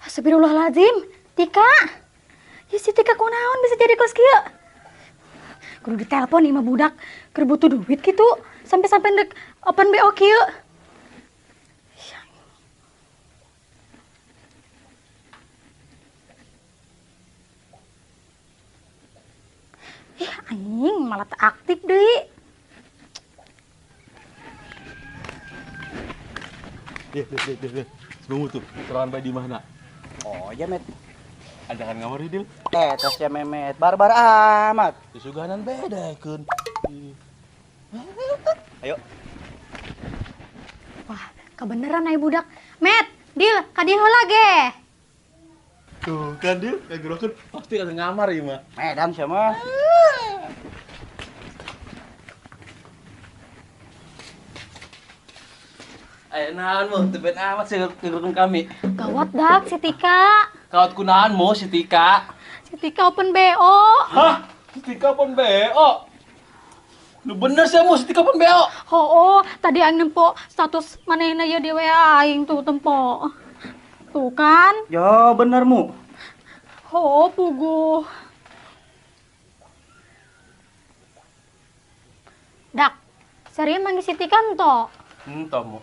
Astagfirullahaladzim, Tika. Ya si Tika kunaon bisa jadi kos kieu? Kudu ditelepon ieu mah budak, keur butuh duit gitu, sampai-sampai ndek open BO kieu. Ih, anjing malah tak aktif deui. Deh. Sebelum tuh, serangan bae di mana? Oh iya, Met. Ajakan ngamar deal. Tes ya Memet, barbar amat. Disuganan beda keun. Ayo. Wah, kebeneran aya budak. Met, deal, ka dieu heula ge. Tuh kan deal, kagerokeun pasti ada ngamar ieu mah. Medan sia mah. Ayo naon mu, tepet amat sih ngegerokeun kami. Gawat dak si Tika. Gawat kunaon mu si Tika? Si Tika open BO. Hah? Si Tika open BO? Lu bener sih mu si Tika open BO? Oh, tadi aing nempo status manehna ieu di WA aing tuh tempo. Tuh kan? Ya bener mu. Oh, puguh. Dak, serius manggih si Tika ento? Ento mu.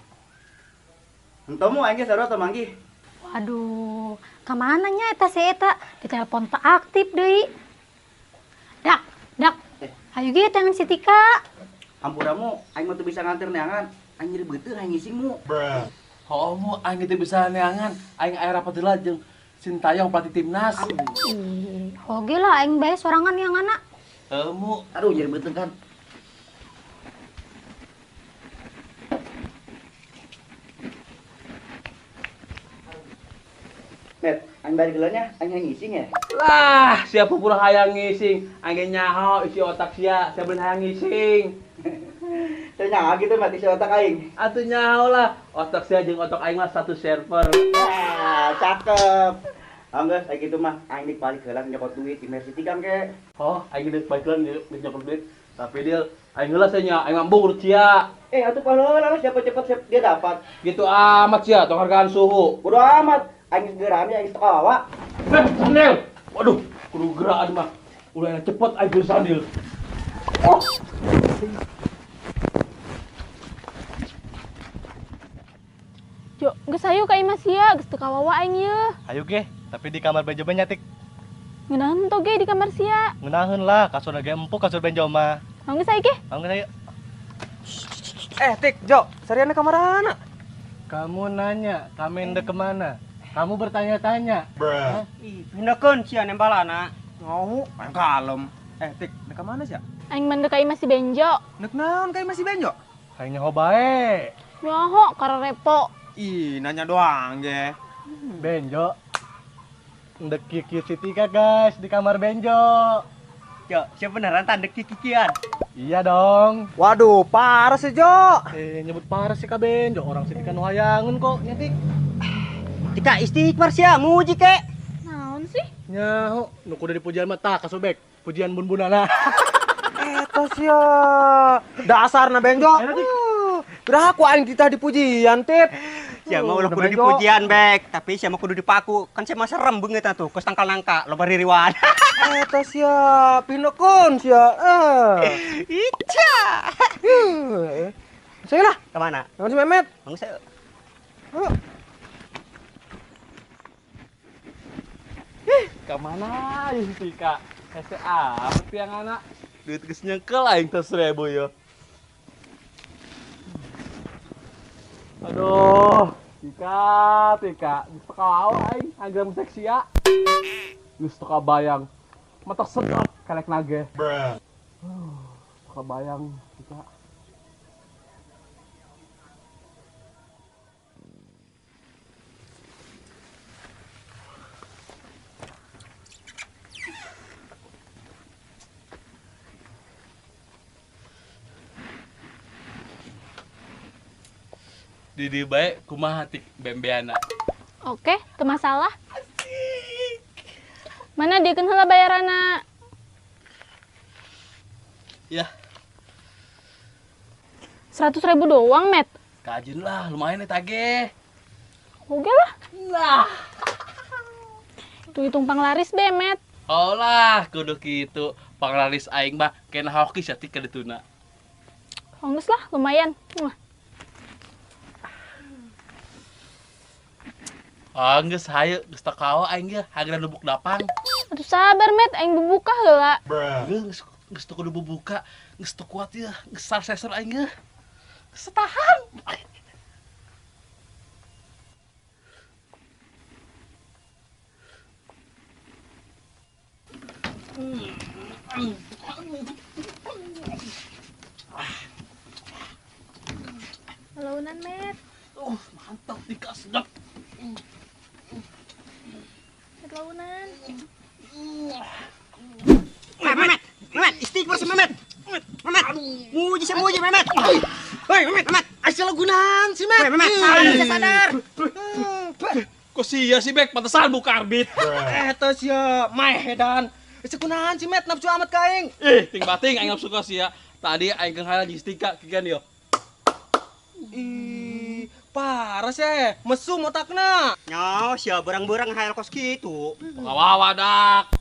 Ento mu aing ge sarua teu manggih. Waduh, kamana nya eta si eta? Ditelepon tak aktif deui. Dak, dak. Ayo ge tangan si Tika. Hampura mu, aing mah teu bisa nganter neangan. Aing nyeri beuteung aing ngising mu. Heuh mu, aing teu bisa neangan. Aing aya rapat heula jeung Sintayong pelatih timnas. Ih, hoge lah aing bae sorangan yang anak. Heuh mu. Aduh nyeri beuteung kan. Met, aing balik heula nya, aing hayang ngising ya. Lah, siapa pura hayang ngising? Aing nyaho isi otak sia, sia beun hayang ngising. Saya nyaho gitu Met, isi otak aing. Atuh nyaho lah, otak sia jeung otak aing mah satu server. Ah, cakep. Anggeus aya kitu mah, aing dik balik heula nyokot duit di Mercy Tikam ke. Oh, aing dik balik heula nyokot duit. Tapi dia aing heula sia nya, aing mah embung sia. Atuh paheula lah siapa cepat siap dia dapat. Gitu amat sia, tong hargaan suhu. Bodo amat. Aing geura aing teu kawawa. Sandel. Waduh, kudu geura aing mah. Ulah cepet aing beli sandil. Oh. Jo, geus hayu ka imah sia, geus teu kawawa aing ieu. Hayu ge, tapi di kamar benjo mah nyatik. Ngeunaheun to ge di kamar sia. Ngeunaheun lah, kasurna ge empuk kasur benjo mah. Geus hayu ge. Geus hayu. Tik, Jo, sariana ka marana? Kamu nanya, kami ndek kemana? Kamu bertanya-tanya. Ih, pindahkeun sia nembalana. Ngau, aing kalem. Tik, ndek ka mana sia? Aing mah ndek ka imah si Benjo. Ndek naon ka imah si Benjo? Aing nyaho bae. Nyaho karerepo. Ih, nanya doang ge. Benjo. Ndek kiki si Tika, guys, di kamar Benjo. Jo, siapa beneran tanda kikian? Iya dong. Waduh, parah sih, Jo. Nyebut parah sih ka Benjo, orang si Tika nu hayangeun kok, nyetik. Tika istighfar sia, muji ke. Naon sih? Nyaho, nu kudu dipujian mah tah kasubek, pujian bun-bunana. Eta sia. Dasarna Benjo. Berapa aing kita dipujian, Tip? Sia mah ulah kudu dipujian, Bek, tapi sia mah kudu dipaku. Kan sia mah serem beungeut atuh, kos tangkal nangka, loba ririwan. Eta sia, pinekeun sia. Ica. Saya lah. Kemana? Ke si Memet. Bang saya. Ayo. Kemana ya si Tika? Hese amat yang anak. Duit geus nyengkel aing teh 1000 ya. Aduh, Tika, Tika, geus teu kawawa aing agram seksi ya. Geus teu kabayang. Matak sedot kelek nage. Teu kabayang Tika. Didi bae kumaha tik bembeana. Oke, teu masalah. Asik. Mana diekeun heula bayarana? Ya. 100.000 doang, Met. Kajin lah, lumayan nih tage. Oke lah. Nah. Hitung-hitung panglaris be, Met. Oh lah, kudu kitu. Panglaris aing mah kena hoki sia Tika dituna. Geus lah, lumayan. Wah. Oh, geus hayu, geus teu kawa aing ge hageuna lubuk dapang. Atuh sabar, Met, aing bubuka heula. Geus geus teu kudu bubuka, geus teu kuat ieu, geus sarseser aing ge. Geus tahan. Launan, Met. Mantap Tika, sedap. Launan. Mehmet, Mehmet, istighfar si Mehmet. Mehmet, muji si muji Mehmet. Hei Mehmet, Mehmet, asal gunan si Mehmet. Mehmet, sadar, sadar. Kok sia si Bek, pantesan buka arbit. Eta sia, maeh edan. Sekunahan si Met, nafsu amat ka aing. Ih, ting bating aing nafsu ka sia. Tadi aing keur hayang jeung Tika kieu yo. Ih, parah sih, mesum otakna. Nyaw, sia berang-berang hayal kos kitu. Kawawa dak.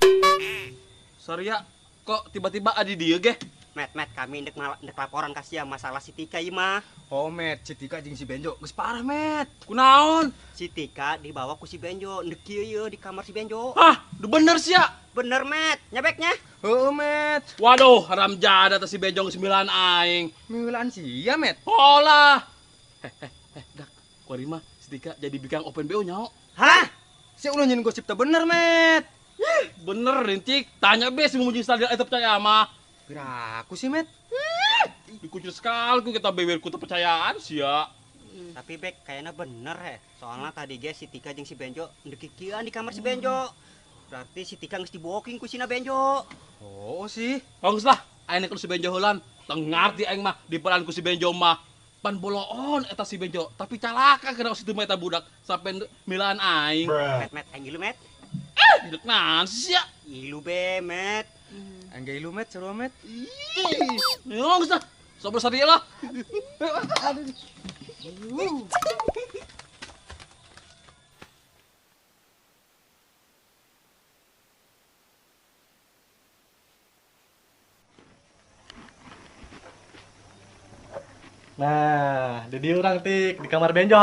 Sorry ya, kok tiba-tiba adi dieu ge? Met, Met, kami ndek laporan ka sia masalah si Tika ieu mah. Oh, Met, si Tika jeung si Benjo geus parah, Met. Kunaon? Si Tika dibawa ku si Benjo, ndek kieu ieu di kamar si Benjo. Hah, du bener sia? Bener, Met. Nyabeknya? Heeh, Met. Waduh, haram jadah teh si Benjo geus milaan aing. Milaan sia, Met. Holah. Dak, kuari mah si Tika jadi bikang open BO nyaho. Hah? Si ulah nyeun gosip teh bener, Met. Bener, rintik. Tanya be si Muji Stadion eta percaya mah. Piraku sih, Met. Dikucil sekali ku kita bewer ku kepercayaan sia. Tapi Bek, kayaknya bener he. Soalnya tadi ge si Tika jeung si Benjo ndekikian di kamar si Benjo. Berarti si Tika geus diboking ku sina Benjo. Oh sih. Oh geus lah, aing ku si Benjo heulan. Teu ngarti aing mah diperan ku si Benjo mah. Pan boloon eta si Benjo, tapi calaka kana situ mah eta budak sampai milaan aing. Met, Met, aing ilu, Met. Hidup naon sia? Ilu be, Met. Angga ilu, Met, seru, Met. Ih, yo geus lah. Sabar sadia lah. Nah, di urang Tik di kamar Benjo.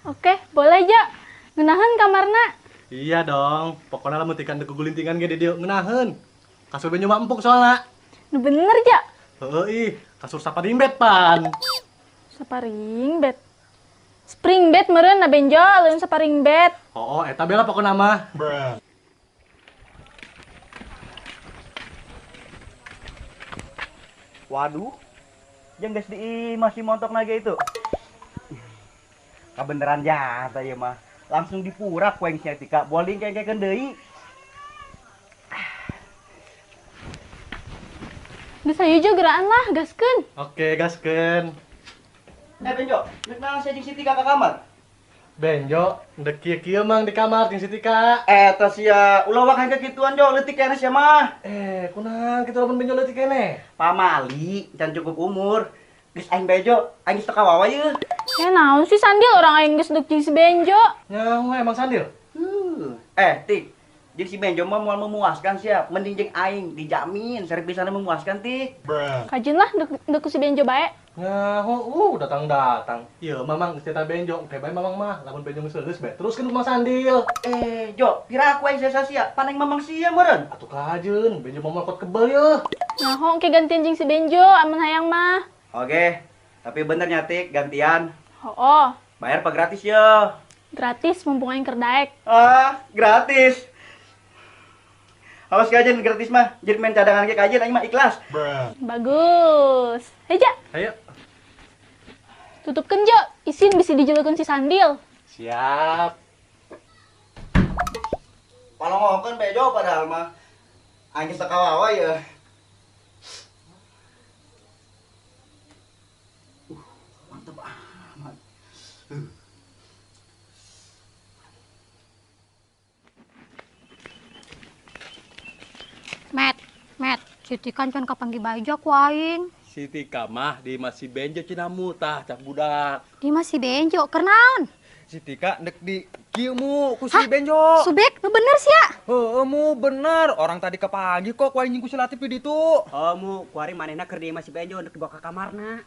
Oke, boleh ja. Ngeunaheun kamarna. Iya dong, pokoknya lamun tikan deuk gulintingan ge di dieu ngeunaheun. Kasur Benjo mah empuk soalna. Nu bener ja. Heeh ih, kasur saparing bed pan. Saparing bed. Spring bed meureun na Benjo, lain saparing bed. Oh, eta bela pokona mah. Waduh. Jeung geus di masih montok naga itu. Kabeneran jasa ieu mah. Langsung dipurak ku aing sia Tika, boling kengkekeun deui. Geus hayu jo geraan lah, gaskeun. Oke, gaskeun. Benjo, nek naon sia jeung si Tika ka kamar? Benjo, ndek kieu-kieu mang di kamar jeung si Tika. Eta sia, ulah wak hayang kekituan jo, leutik keneh sia mah. Kunaon kitu lamun Benjo leutik keneh? Pamali, can cukup umur. Geus aing Benjo, aing geus teu kawawa yeuh. Ya naon sih Sandil, orang aing geus deuk jeung si Benjo. Nyaho emang Sandil? Tik, jeung si Benjo mah moal memuaskan sia, mending jeung aing dijamin servisana memuaskan, Tik. Kajeun lah deuk ku si Benjo bae. Nyaho, datang-datang. Ieu mamang geus cerita Benjo, engke bae mamang mah, lamun Benjo geus leuleus bae teruskeun ku Mang Sandil. Jo, pira aku aing sia-sia, pan aing mamang sia meureun. Atuh kajeun, Benjo mah moal kot kebel yeuh. Nyaho engke gantian jeung si Benjo amun hayang mah. Oke, tapi bener nya Tik, gantian. Hooh. Bayar apa gratis yo? Gratis, mumpung aing keur daek. Ah, gratis. Awas kajen gratis mah, jadi main cadangan ge kajen aing mah ikhlas. Bagus. Heja. Ayo. Tutupkeun jo, isin bisi dijelekeun si Sandil. Siap. Palongokeun Bejo padahal mah. Aing geus teu kawawa ya. Mantep amat. Met, Met, Si Tika can kapanggih bae ku aing. Si Tika mah di masih Benjo cenah mu tah cak budak. Di masih Benjo keur naon? Si Tika ndek di kieu mu ku si Benjo. Subek, nu bener sia. Heueuh mu bener, orang tadi kepagi kok ku aing jeung ku si Latif di ditu. Oh mu, kuari manehna keur di masih Benjo ndek dibawa ka kamarna.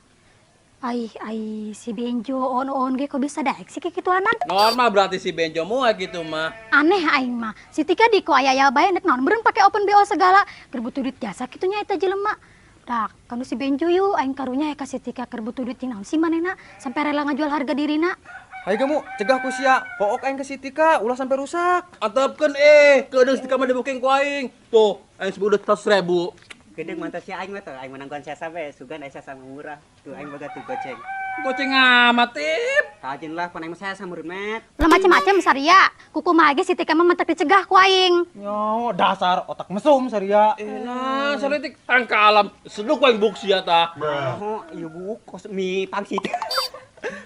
Ai ai si Benjo on-on ge kok bisa daek sih kikituanan. Normal berarti si Benjo mu gitu mah. Aneh aing mah. Si Tika di ku aya-aya bae ndek naon meureun pake open BO segala. Keur butuh duit jasa kitu nya eta jelema. Dak, kanu si Benjo yuk aing karunya ka si Tika keur butuh duit naon sih manehna sampai rela ngajual harga dirina. Hayu ge mu, cegah ku sia. Pook aing ke si Tika ulah sampai rusak. Antepkeun keudeung si Tika mah dibuking ku aing. Tuh, aing sebut 100.000. Gedeng mantas si aing mah tuh, aing menangguan sesa we, sugan aya sesa murah. Tuh aing boga tuh goceng. Goceng amat tip. Kajin lah pan aing mah sesa murun met. Ulah macem-macem Saria. Kuku mah ge si Tika mah mentek dicegah ku aing. Nyo, dasar otak mesum Saria. Nah, Saria tik tangka alam. Seduh ku aing buk sia tah. Oh, ieu buk kos mie pangsit.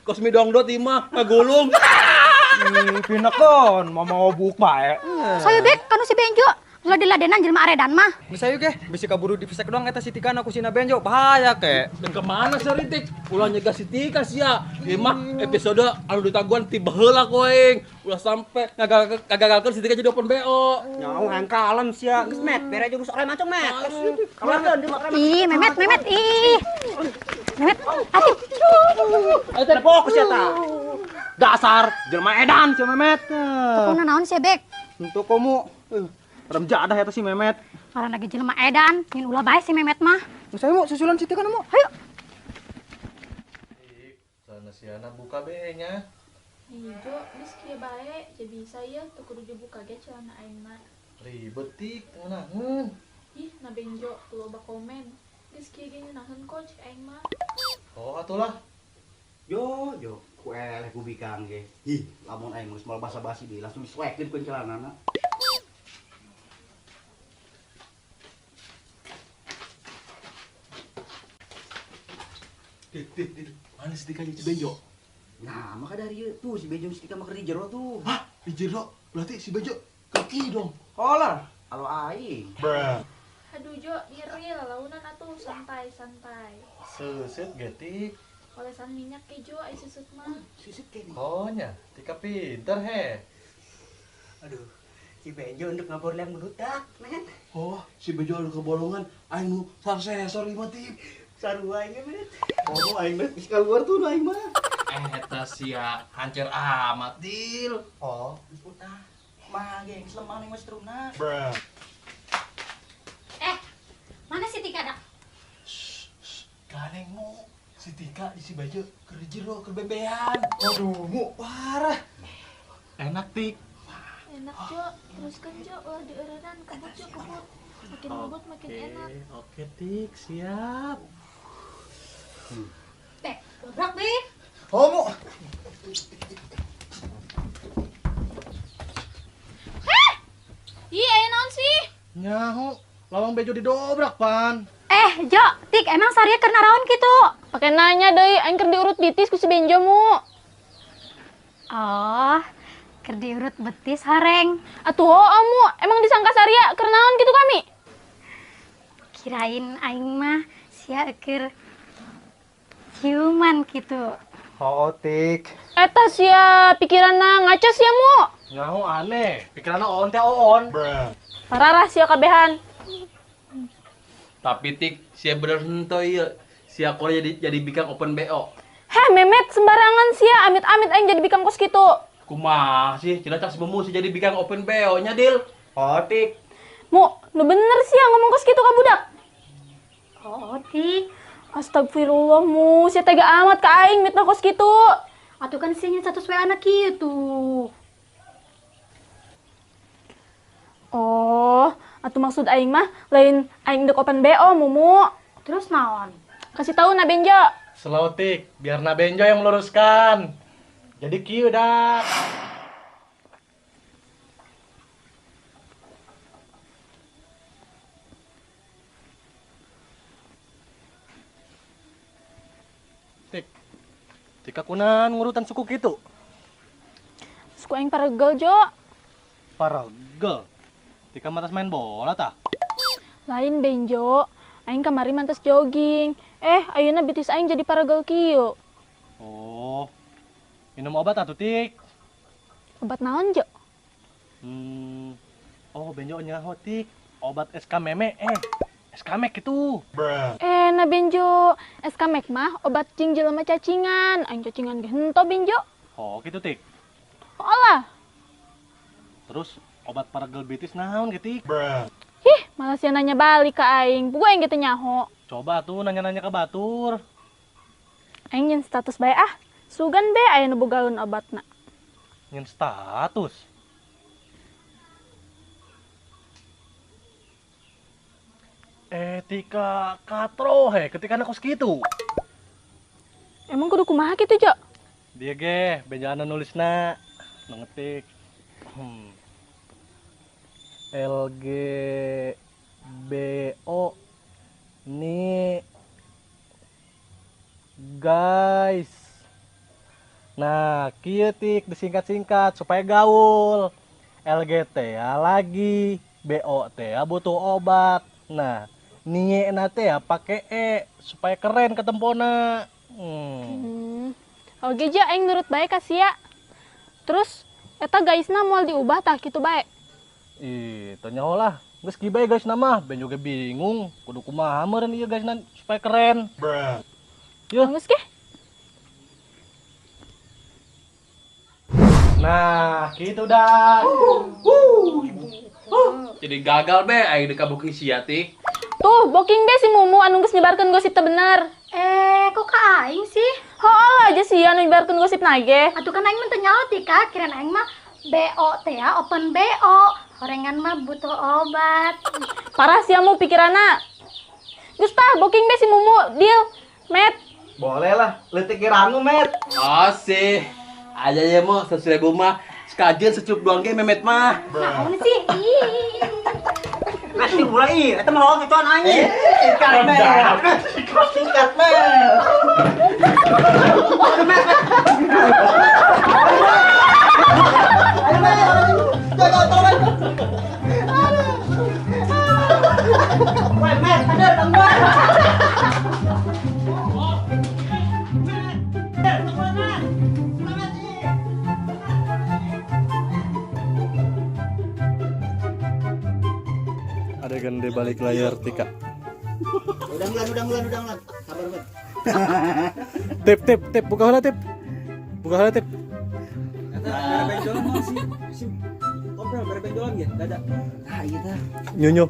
Kos mie dongdot ieu mah ngagulung. Ih, pinekon, mau buk bae. Sayu bek kanu si Benjo. Ulah diladenan jelema aredan mah. Geus ayo ge, bisi kaburu dipesek doang eta si Tika na ku sina Benjo, bahaya ke. Dan kemana si Ritik? Ulah nyegah si Tika sia. Ieu mah episode anu ditangguan ti baheula ku aing. Ulah sampe ngagagalkeun si Tika jadi open BO. Nyaho hayang kalem sia. Geus met, bere jeung oleh mancung met. Keluarkeun di makan. Ih, Memet, Memet, ih. Memet, atuh. Eta fokus sia tah. Dasar jelema edan si Memet. Pokona naon sia bek? Untuk komo remja ada eta si Memet. Karena lagi jelema edan, nyin ulah bae si Memet mah. Geus ayo mu susulan si Tika mu. Hayu. Sana siana buka be nya. Ih, Jo, geus kieu bae, ja bisa ieu teu kudu dibuka ge celana aing mah. Ribet tik ngeunaheun. Ih, na Benjo loba komen. Geus kieu ge ngeunaheun kok cek aing mah. Oh, atulah. Jo, jo, ku eleh ku bikang ge. Ih, lamun aing geus moal basa-basi deui langsung disuekeun ku celanana. Dik, mana si Tika jeung si Benjo? Nah, maka dari ieu tuh si Benjo si Tika mah keur di jero tuh. Hah? Di jero? Berarti si Benjo kaki dong. Holah, alo aing. Bruh. Aduh Jo, nyeri lalaunan atuh, santai-santai. Seuseut ge tik. Olesan minyak ke Jo, ai susut mah. Susut kene. Oh nya, Tika pinter he. Aduh, si Benjo untuk ngabor liang meludak, men. Oh, si Benjo anu kebolongan, aing nu sarsesor ieu mah tip. Sarua aing met. Oh, aing mah geus keluar tuh aing mah. Eta sia hancer amat dil. Oh, geus utah. Mah ge geus lemah ning setrumna. Bruh. Mana si Tika dak? Ganeng mu. Si Tika di si Benjo keur di jero keur bembean. Waduh, mu parah. Enak tik. Enak Jo, teruskan Jo, ulah dieureunnan, kebut Jo, kebut. Makin ngebut makin enak. Oke tik, siap. Bek, dobrak be. Oh mu. Heh. Ih, aya naon sih? Nyaho, lawang Benjo didobrak pan. Jo, Tik, emang Saria keur naraon kitu? Pake nanya deui, aing keur diurut betis ku si Benjo mu. Oh, keur diurut betis horeng. Atuh heueuh mu, emang disangka Saria keur naon kitu kami? Kirain aing mah sia keur ciuman kitu. Heueuh, Tik. Eta sia pikiranna ngaco sia mu. Nyaho aneh, pikiranna oon teh oon. Pararah sia kabehan. Tapi tik, sia bener henteu ieu. Sia kore jadi bikang open BO. Heh, Memet sembarangan sia, amit-amit aing jadi bikang kos kitu. Kumaha sih, cenah cak sebemu sih jadi bikang open BO nya, Dil. Oh, tik. Mu, nu bener sia ngomong kos kitu ka budak. Oh, tik. Astagfirullah mu, sia tega amat ka aing mitnah kos kitu. Atuh kan sia nya status WA na kitu. Oh, atuh maksud aing mah lain aing dek open BO mumu. Terus naon? Kasih tahu na Benjo. Slow tik, biar na Benjo yang meluruskan. Jadi kieu dah. Tik. Tika kunan ngurutan suku kitu. Suku aing paregel, Jo. Paregel. Tika matas main bola tah? Lain Benjo, aing kamari mantas jogging. Ayeuna bitis aing jadi paragel kieu. Oh. Minum obat atuh, Tik. Obat naon, Jo? Oh, Benjo nyaho, Tik. Obat SKMM, SKM gitu. Nah Benjo, SKM mah obat jeung jelema cacingan. Aing cacingan ge henteu, Benjo. Oh, gitu, Tik. Oh lah. Terus obat paragel bitis naon ge, Tik? Ih, malah sia nanya balik ke aing. Puguh aing ge teu nyaho. Coba tuh nanya-nanya ke batur. Aing nyen status bae ah. Sugan be aya nu bogaeun obatna. Nyen status. Tika katro he ketika anak kos kitu. Emang kudu kumaha kitu, Jo? Dia ge bejana nulisna, nu ngetik. L G B O ni guys. Nah, kieu Tik disingkat-singkat supaya gaul. LGT ya lagi, BOT ya butuh obat. Nah, nie nate ya pakai E supaya keren ketempona. Oke ja aing nurut bae ka sia. Terus eta guysna moal diubah tah kitu bae. Ih, teu nyaho lah. Geus kieu bae guysna mah, ben juga bingung kudu kumaha meureun ieu guysna supaya keren. Yuh. Geus ge. Nah, gitu dah. Jadi gagal be aing deka booking sia, Tik. Tuh, booking be si Mumu anu geus nyebarkeun gosip teu bener. Kok ka aing sih? Heuh lah aja sih anu nyebarkeun gosip na ge. Atuh kan aing mah teu nyaho, Tika. Kirain aing mah BO teh ya, open BO. Horengan mah butuh obat. Parah sia mu pikiranna. Geus tah, booking be si Mumu, deal. Met. Boleh lah, leutik kirangu, Met. Oh sih. Aja ya mau 100.000 mah sekajen secup doang ge Memet mah. Naon sih? Ih. Masih mulai, eta mah lolong kecuan aing. Sikat, Met. Sikat, Met. Ayo, Met. Jaga tolong. Woi, Met, ada tangguhan. Adegan di balik layar Tika. Udah ulang. Sabar, Met. Tip, buka heula, Tip. Buka heula, Tip. Eta benjolan mah si kompel bare benjolan ge, dada. Nah, iya tah. Nyunyo.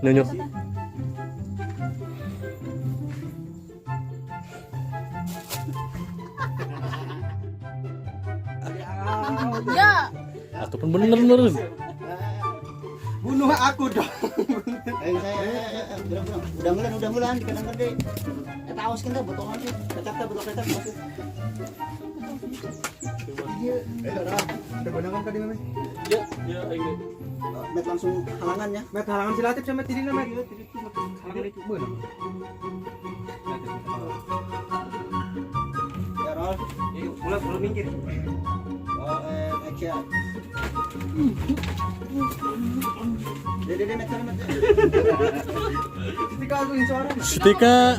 Nyunyo. Ya. Atuh pun bener bener. Bunuh aku dong. Ayo saya udah ngulan kadang gede. Eta awas kan botol sih. Kecap teh botol kecap masuk. Iya, Bener kan tadi Met? Iya, iya aing ge. Met langsung halangan ya. Met halangan si Latif sama Tidina Met. Halangan itu beunang. Ya roll. Iya, ulah minggir. Oh, action. Dede, Met, Met. Tika aku suara. Tika.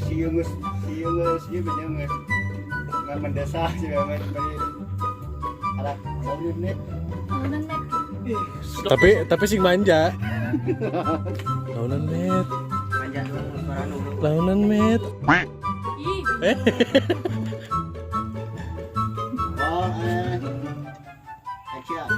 Si Yungus, ieu bener geus. Ngan mendesah si Met bari arak sablin nih. Naunan, Met. Tapi sing manja. Launan, Met. Manja dong suara nu. Launan, Met. Ih. Roll and action.